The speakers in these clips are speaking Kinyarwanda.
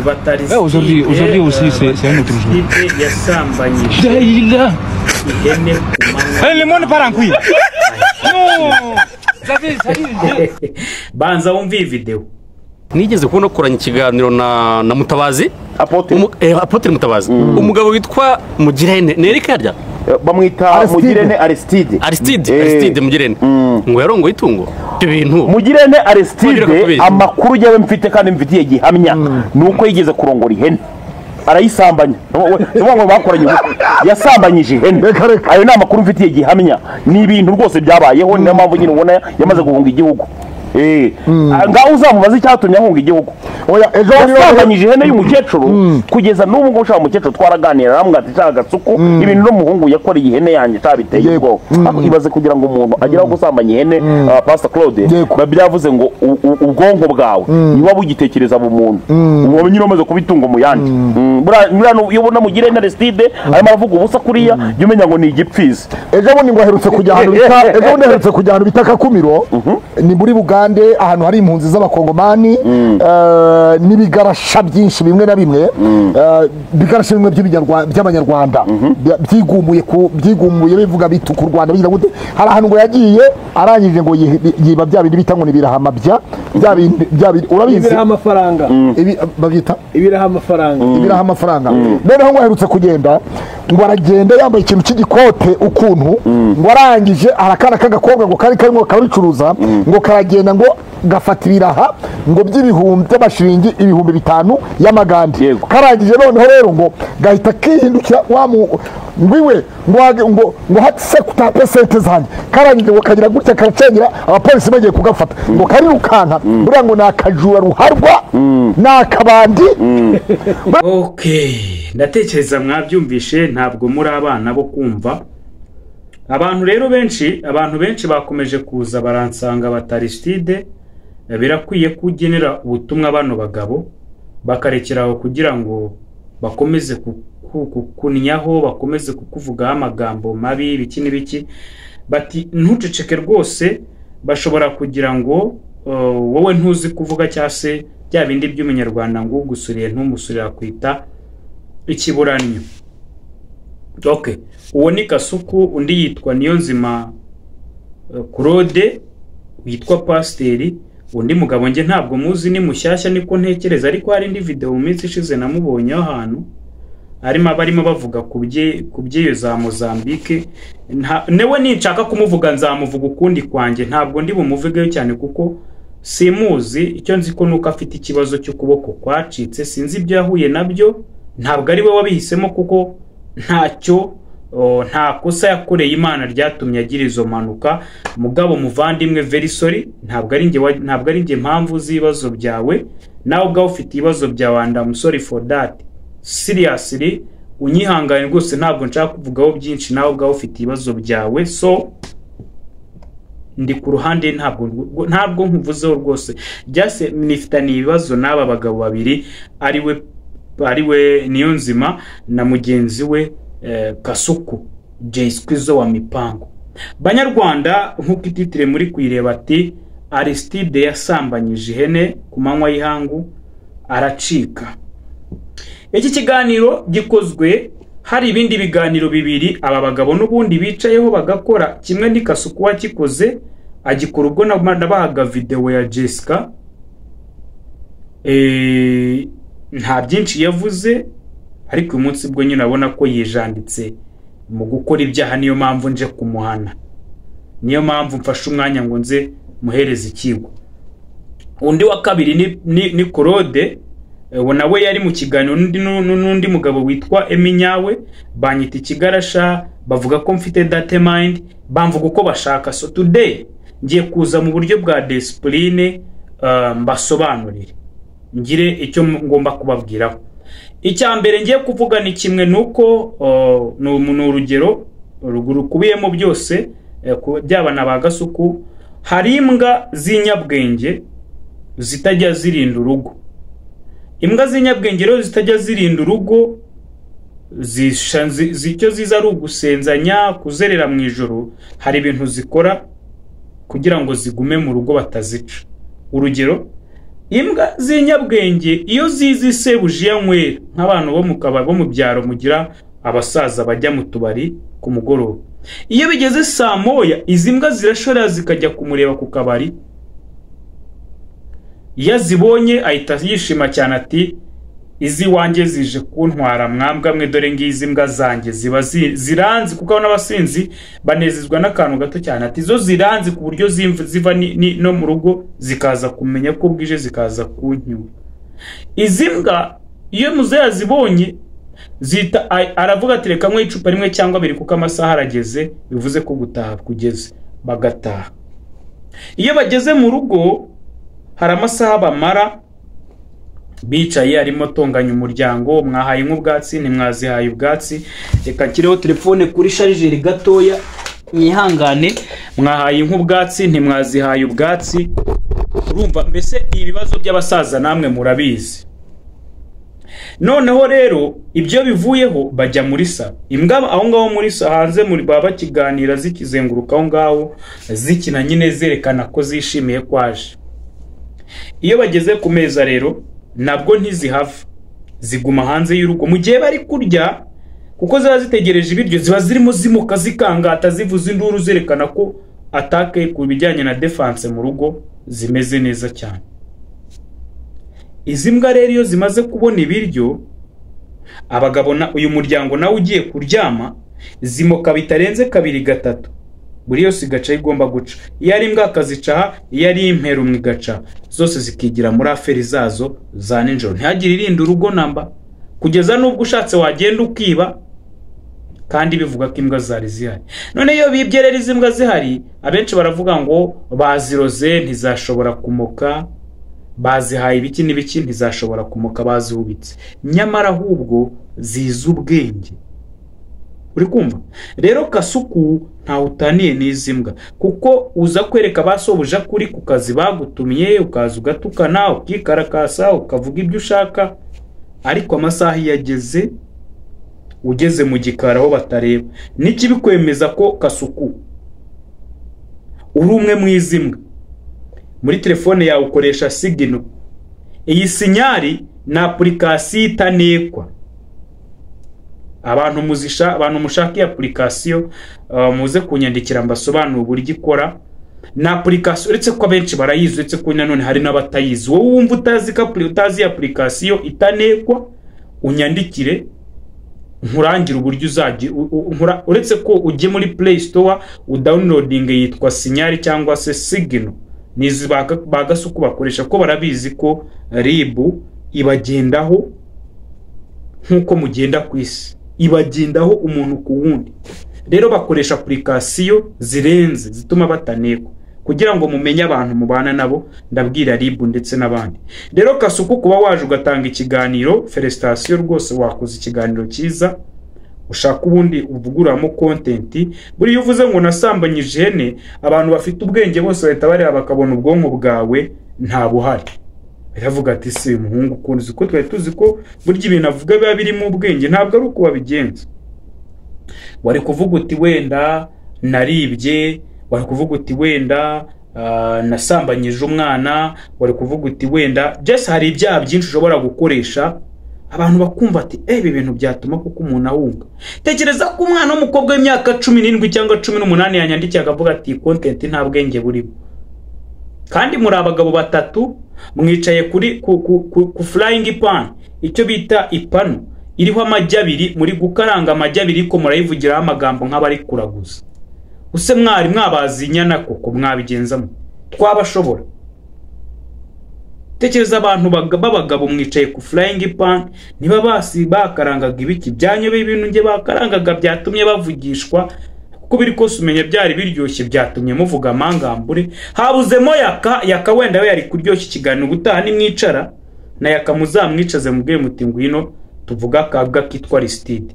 Batariside. Aujourd'hui aussi, c'est un autre jour. Yasambanyije ihene ku manywa. Le monde part en couille. Non. Banza wumve iyi video. Nigeze kubona koranya ikiganiro na Mutabazi, Apotre Mutabazi, umugabo witwa Mugirene, ni Eric harya? Bamwita Mugirene Aristide. Aristide Mugirene. Ngo yarongoye itungo. Ibyo bintu. Mugirene Aristide, amakuru yawe mfite kandi mfitiye gihamya nuko yigeze kurongora ihene. Arayisambanya. Ngo bakoranye yasambanyije ihene. Ayo ni amakuru mfitiye gihamya. Ni ibintu rwose byabayeho, niyo mpamvu nyine ubona yamaze guhunga igihugu. Ngaho uzamubaza icyatumye ahunga igihugu. Oya, ejo yasambanyije ihene y'umukecuru kugeza n'ubu ngo ushaka umukecuru twaraganira aramubwira ati nshaka agasuku, ibintu n'umuhungu yakoreye ihene yanjye ntabiteye ubwoba. Ibaze kugira ngo umuntu agere aho gusambanya ihene, Pastor Claude byavuze ngo ubwonko bwawe niba bugitekereza bumuntu uwo nyine umaze kubitunga mu yandi. Buriya iyo ubona Mugirene Aristide arimo aravuga ubusa kuriya, jya umenya ngo ni igipfizi. Ejo bundi ngo aherutse kujya ahantu bita, ejo bundi aherutse kujya ahantu bita Kakumiro, ni muri Bugande, ahantu hari impunzi z'abakongomani n'ibigarasha byinshi bimwe na bimwe, bigarasha bimwe by'abanyarwanda byigumuye bivuga bituka u Rwanda bigira gute. Hari ahantu ngo yagiye arangije ngo yiba bya bindi bita ngo ni ibiraha bya bindi urabizi, ibiraha amafaranga, ibi babyita ibiraha amafaranga, ibiraha amafaranga. Noneho ngo aherutse kugenda ngo aragenda yambaye ikintu cy'igikote ukuntu, ngo arangije arakana k'agakobwa ngo kari karimo kabicuruza, ngo karagenda ngo gafata ibiraha ngo by'ibihumbi by'amashiringi 5000 y'amagande. Karangije noneho rero ngo gahita kihindukira wa ngwiwe ngo ngo hatse kutape sente zanjye. Karangije ngo kagira gutya karacengera abapolisi bagiye kugafata ngo karirukanka, buriya ngo nakajura ruharwa nakabandi. Okay, ndatekereza mwabyumvishe, ntabwo muri abana bo kumva. Abantu rero benshi, abantu benshi bakomeje kuza baransanga Bataristide, birakwiye kugenera ubutumwa bano bagabo bakarekeraho kugira ngo bakomeze kukunyaho, bakomeze kukuvugaho amagambo mabi biki n'ibiki. Bati ntuceceke rwose, bashobora kugira ngo wowe ntuzi kuvuga cyangwa se bya bindi by'umunyarwanda ngo ugusuriye ntumusurira kwita ikiburanyo. Okay, uwo ni Kasuku, undi yitwa Niyonzima Claude witwa Pasiteri. Undi mugabo nge ntabwo muzi, ni mushyashya niko ntekereza, ariko hari indi video mu minsi ishize namubonye ahantu arimo barimo bavuga ku byeyo za Mozambique. Newe ninshaka kumuvuga nzamuvuga ukundi kwanjye, ntabwo ndi bumuvugeyo cyane kuko simuzi. Icyo nzi ko nuko afite ikibazo cy'ukuboko kwacitse, sinzi ibyo yahuye nabyo, ntabwo ari we wabihisemo kuko ntacyo nta kosa yakoreye Imana ryatumye agira izo mpanuka. Mugabo muvandimwe, very sorry, ntabwo ari nge mpamvu z'ibibazo byawe, nawe ubwawe ufite ibibazo byawe and I'm sorry for that seriously, unyihangane rwose, ntabwo nshaka kuvugaho byinshi, nawe ubwawe ufite ibibazo byawe, so ndi ku ruhande, ntabwo nkuvuzeho rwose, just nifitaniye ibibazo n'aba bagabo babiri, ariwe Niyonzima na mugenzi we Kasuku Jay Squeezer wa Mipango. Banyarwanda, nkuko ititire muri kuyireba ati Aristide yasambanyije ihene ku manywa y'ihangu aracika. Iki kiganiro gikozwe hari ibindi biganiro bibiri aba bagabo n'ubundi bicayeho bagakora, kimwe ni Kasuku wakikoze agikora ubwo nabahaga video ya Jessica, nta byinshi yavuze, ariko uyu munsi bwo nyine abona ko yijanditse mu gukora ibyaha, niyo mpamvu nje kumuhana, niyo mpamvu mfashe umwanya ngo nze muhereze ikigo. Undi wa kabiri ni Claude, nawe yari mu kiganiro n'undi mugabo witwa Eminyawe, banyita ikigarasha, bavuga ko mfite date mind, bamvuga uko bashaka. So today ngiye kuza mu buryo bwa discipline, mbasobanurire ngire icyo ngomba kubabwiraho. Icya mbere ngiye kuvuga ni kimwe nuko ni urugero rukubiyemo byose byaba na ba Gasuku. Hari imbwa z'inyabwenge zitajya zirinda urugo. Imbwa z'inyabwenge rero zitajya zirinda urugo, icyo ziza ari ugusenzanya, kuzerera mu ijoro. Hari ibintu zikora kugira ngo zigume mu rugo batazica. Urugero, Imbwa z'inyabwenge iyo zizi sebuja iyo anywera, nk'abantu bo mu kabari bo mu byaro mugira abasaza bajya mu tubari ku mugoroba, iyo bigeze saa moya izi mbwa zirashorera zikajya kumureba ku kabari. Iyo azibonye ahita yishima cyane ati izi wanjye zije kuntwara mwambwa mwe, dore ngizi mbwa zanjye ziba ziranzi, kuko n'abasinzi banezezwa n'akantu gato cyane. Ati zo ziranzi ku buryo ziva no mu rugo zikaza kumenya ko bwije zikaza kuncyura. Izi mbwa iyo muzehe yazibonye zita aravuga ati reka nywe icupa rimwe cyangwa abiri kuko amasaha arageze, bivuze ko gutaha kugeze, bagataha. Iyo bageze mu rugo hari amasaha bamara bicaye arimo tonganya umuryango, mwahaye nk'ubwatsi ntimwazihaye ubwatsi, reka nshyireho telefone kuri sharijeri gatoya mwihangane, mwahaye nk'ubwatsi ntimwazihaye ubwatsi. Urumva mbese ibibazo by'abasaza namwe murabizi. Noneho rero ibyo bivuyeho bajya muri salo, imbwa aho ngaho muri salo hanze muri baba bakiganira zikizenguruka aho ngaho zikina nyine zerekana ko zishimiye kwaje. Iyo bageze ku meza rero nabwo ntizihava, ziguma hanze y'urugo mu gihe bari kurya, kuko ziba zitegereje ibiryo, ziba zirimo zimuka zikangata zivuza induru zerekana ko atake ku bijyanye na defense mu rugo zimeze neza cyane. Izi mbwa rero iyo zimaze kubona ibiryo, abagabo na uyu muryango nawe ugiye kuryama, zimoka bitarenze kabiri gatatu, buri yose igaca igomba guca. Iyo ari imbwa akazicaha, iyo ari imperu igaca, zose zikigira muri aferi zazo za nijoro, ntihagire irinda urugo namba, kugeza n'ubwo ushatse wagenda ukiba, kandi bivuga ko imbwa zari zihari. None iyo bibye rero izi mbwa zihari, abenshi baravuga ngo baziroze ntizashobora kumoka, bazihaye ibiki n'ibiki ntizashobora kumoka, bazihubitse. Nyamara ahubwo zizi ubwenge. Uri kumva rero Kasuku ntawe utaniye n'izi mbwa, kuko uza kwereka basobuja kuri ku kazi bagutumye, ukaza ugatukana ukikarakasa ukavuga ibyo ushaka, ariko amasaha yageze ugeze mu gikari aho batareba. N'ikibikwemeza ko Kasuku uri umwe mu izi mbwa, muri telefone yawe ukoresha Signal. Iyi sinyari ni application itanekwa. Abantu muzisha, abantu mushaka iyi application muze kunyandikira mbasobanura uburyo ikora. Na application uretse ko abenshi barayizi, uretse ko nanone hari n'abatayizi. Wowe wumva utazi ko utazi application itanekwa, unyandikire nkurangira uburyo uzaji uretse ko ujye muri Play Store udownloading yitwa Sinyari cyangwa se Signal. Nizi bagasuku bakoresha ko barabizi ko RIB ibagendaho nkuko mugenda ku isi, ibagendaho umuntu ku wundi. Rero bakoresha application zirenze zituma batanekwa, kugira ngo mumenye abantu mubana nabo, ndabwira RIB ndetse n'abandi. Rero Kasuku kuba waje ugatanga ikiganiro, felicitation rwose, wakoze ikiganiro cyiza. Ushaka ubundi uvuguramo content. Buri uvuze ngo nasambanyije ihene, abantu bafite ubwenge bose bahita bareba bakabona ubwonko bwawe nta buhari. Baravuga ati se umuhungu ukunze ko twari tuzi ko burya ibintu avuga biba birimo ubwenge, ntabwo ari uko babigenza. Wari kuvuga uti wenda naribye, wari kuvuga uti wenda nasambanyije umwana, wari kuvuga uti wenda just hari ibyaha byinshi ushobora gukoresha abantu bakumva ati ibi bintu byatuma kuko umuntu ahunga. Tekereza ko umwana w'umukobwa w'imyaka 17 cyangwa 18 yanyandikiye akavuga ati content nta bwenge burimo. Kandi muri abagabo batatu mwicaye kuri ku flying pan, icyo bita ipanu iriho amajyi abiri, muri gukaranga amajyi abiri ko murayivugiraho amagambo nk'abari kuraguza. Use mwari mwabazi inyana koko mwabigenzamo twabashobora. Tekereza abantu b'abagabo mwicaye ku flying pan, niba basi bakarangaga ibiki byanyobeye ibintu nge bakarangaga byatumye bavugishwa, kuko biri kose umenye byari biryoshye byatumye muvuga amangambure. Habuzemo yaka wenda we yari kuryoshya ikiganiro. Ubutaha nimwicara na yaka muzamwicaze mubwiye muti ngwino tuvuga akaga kitwa Aristide,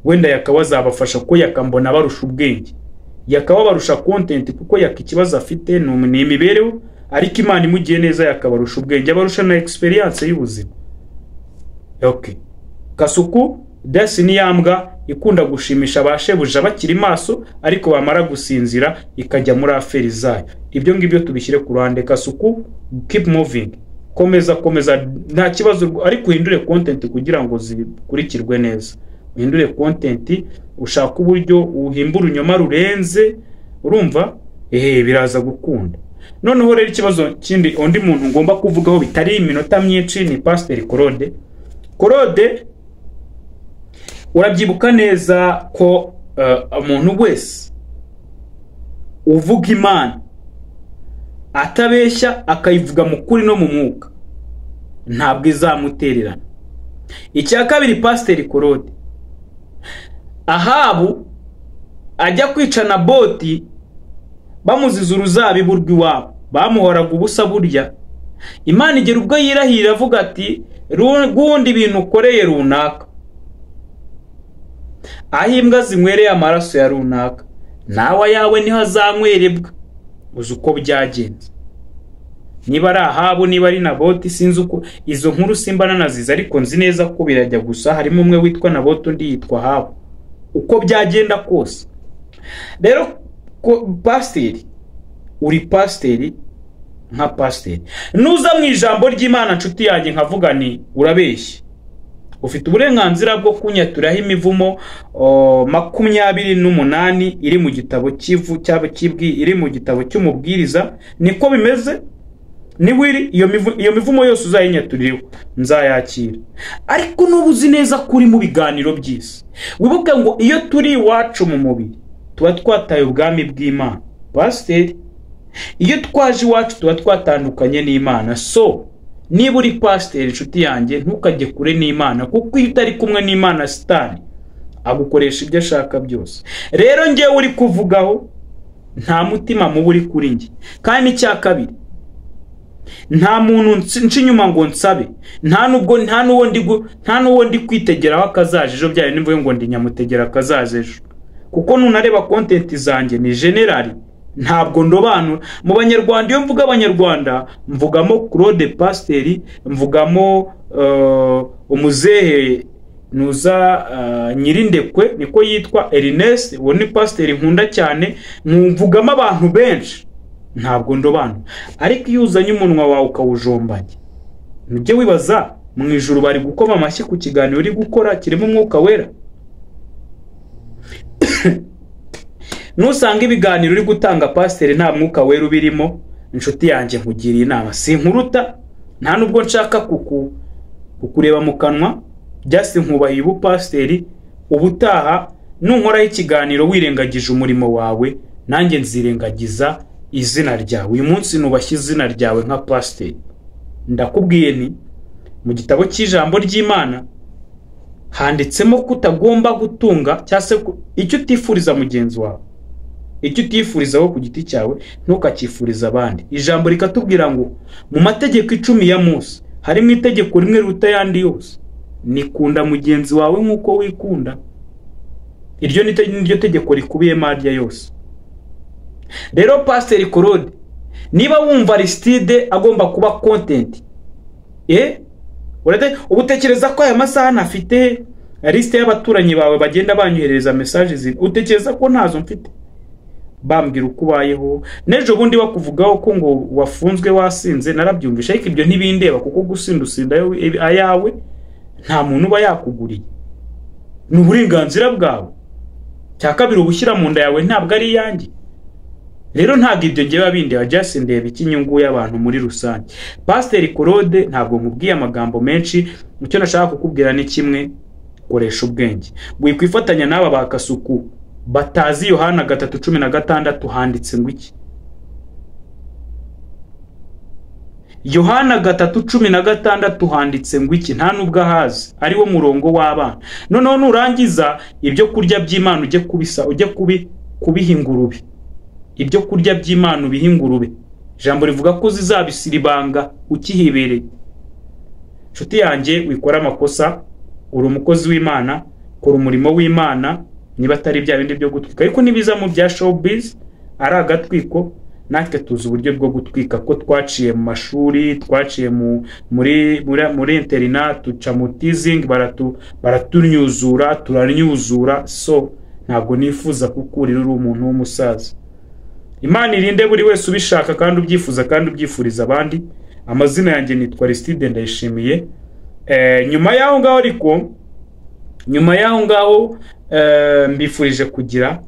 wenda yaka wazabafasha ko yaka mbona barusha ubwenge, yaka wabarusha content, kuko yaka ikibazo afite ni imibereho, ariko Imana imugiye neza yakabarusha ubwenge, abarusha na experience y'ubuzima. Okay, Kasuku desi ni yambwa ikunda gushimisha abashebuja bakiri maso, ariko bamara gusinzira ikajya muri aferi zayo. Ibyo ngibyo tubishyire ku ruhande. Kasuku keep moving. Komeza, komeza, nta kibazo, ariko uhindure content kugira ngo zikurikirwe neza. Uhindure content, ushaka uburyo uhimba urunyoma rurenze, urumva? Biraza gukunda. Noneho rero ikibazo kindi undi muntu ngomba kuvugaho bitari iminota myinshi ni Pasiteri Claude. Claude, urabyibuka neza ko umuntu wese uvuga Imana atabeshya akayivuga mu kuri no mu mwuka ntabwo izamutererana. Icya kabiri, Pasiteri Claude, Ahabu ajya kwica Naboti bamuziza uruzabibu rw'iwabo, bamuhoraga ubusa burya. Imana igera ubwo yirahira avuga ati gundi ibintu ukoreye runaka, aho imbwa zinywereye amaraso ya runaka nawe ayawe niho azanywerebwa. Uzi uko byagenze, niba ari Ahabu niba ari Naboti sinzi uko izo nkuru simba nanazizi, ariko nzi neza ko birajya gusa, harimo umwe witwa Naboti undi yitwa Ahabu. Uko byagenda kose rero, pasiteri, uri pasiteri nka pasiteri, nuza mu ijambo ry'Imana nshuti yanjye nkavuga ni urabeshye, ufite uburenganzira bwo kunyaturaho imivumo 28 iri mu gitabo cy'ivu cyaba kibwi iri mu gitabo cy'umubwiriza, niko bimeze. Niwiri iyo mivumo yose uzayinyaturireho nzayakira. Ariko nubu uzi neza kuri mu biganiro by'isi, wibuke ngo iyo turi iwacu mu mubiri tuba twataye ubwami bw'Imana. Pasiteri, iyo twaje iwacu tuba twatandukanye n'Imana. So niba uri pasiteri inshuti yanjye, ntukajye kure n'Imana, kuko iyo utari kumwe n'Imana Satani agukoresha ibyo ashaka byose. Rero ngewe uri kuvugaho nta mutima mubi uri kuri njye. Kandi icya kabiri, nta muntu nca inyuma ngo nsabe, nta n'uwo ndi kwitegeraho akazaje ejo, byayo nimvuye ngo ndi nyamutegera akazaje ejo, kuko nunareba content zanjye ni general, ntabwo ndobanura mu Banyarwanda. Iyo mvuga Abanyarwanda mvugamo Claude Pasiteri, mvugamo umuzehe nuza Nyirindekwe niko yitwa Ernest, uwo ni pasiteri nkunda cyane, mvugamo abantu benshi, ntabwo ndobanura. Ariko iyo uzanye umunwa wawe ukawujombanya, nujye wibaza mu ijuru bari gukoma amashyi ku kiganiro uri gukora kirimo umwuka wera. Nusanga ibiganiro uri gutanga pasiteri nta mwuka wera ubirimo, inshuti yanjye nkugiriye inama, sinkuruta, nta nubwo nshaka kukureba mu kanwa, just nkubahiye ubu pasiteri. Ubutaha nunkoraho ikiganiro wirengagije umurimo wawe, nanjye nzirengagiza izina ryawe. Uyu munsi nubashye izina ryawe nka pasiteri. Ndakubwiye nti mu gitabo cy'ijambo ry'Imana handitsemo ko utagomba gutunga cyangwa se icyo utifuriza mugenzi wawe, icyo utifuriza wowe ku giti cyawe ntukacyifuriza abandi. Ijambo rikatubwira ngo mu mategeko 10 ya Mose harimo itegeko rimwe riruta ayandi yose, ni kunda mugenzi wawe nk'uko wikunda. Iryo ni ryo tegeko rikubiyemo arya yose. Rero Pasiteri Claude, niba wumva Aristide agomba kuba content, utekereza ko aya masaha ntafite liste y'abaturanyi bawe bagenda banyoherereza messages, utekereza ko ntazo mfite? Bambwira uko ubayeho. N'ejo bundi bakuvugaho ko ngo wafunzwe wasinze, narabyumvisha, ariko ibyo ntibindeba, kuko gusinda usinda ayawe nta muntu uba yakuguriye, ni uburenganzira bwawe. Cya kabiri, ubushyira mu nda yawe ntabwo ari iyanjye. Rero ntabwo ibyo ngewe bindeba, just ndeba ikinyungu y'abantu muri rusange. Pasiteri Claude, ntabwo nkubwiye amagambo menshi, icyo nashaka kukubwira ni kimwe: koresha ubwenge. Wikwifatanya n'aba bakasuku batazi Yohana 3:16 handitse ngo iki? Yohana 3:16 handitse ngo iki? Nta nubwo ahazi, ari wo murongo w'abana. Noneho nurangiza ibyo kurya by'Imana ujye kubisa, ujye kubiha ingurube. Ibyo kurya by'Imana ubiha ingurube. Ijambo rivuga ko zizabisiribanga ukihibereye. Nshuti yanjye, wikora amakosa, uri umukozi w'Imana, kora umurimo w'Imana, niba atari bya bindi byo gutwika. Ariko nibiza mu bya showbiz ari agatwiko, natwe tuzi uburyo bwo gutwika, ko twaciye mu mashuri, twaciye muri internat, tuca mu teasing, baratunyuzura, turanyuzura. So ntabwo nifuza kukurira uri umuntu w'umusaza. Imana irinde buri wese ubishaka kandi ubyifuza kandi ubyifuriza abandi. Amazina yanjye nitwa Aristide Ndayishimiye. Nyuma y'aho ngaho ariko, nyuma y'aho ngaho, mbifurije kugira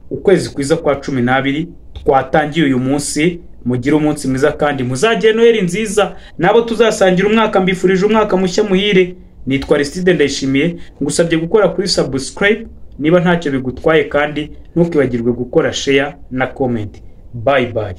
ukwezi kwiza kwa 12 twatangiye uyu munsi. Mugire umunsi mwiza kandi muzagire Noheli nziza. Nabo tuzasangira umwaka, mbifurije umwaka mushya muhire. Nitwa Aristide Ndayishimiye, ngusabye gukora kuri subscribe niba ntacyo bigutwaye, kandi ntukibagirwe gukora share na comment. Bye bye.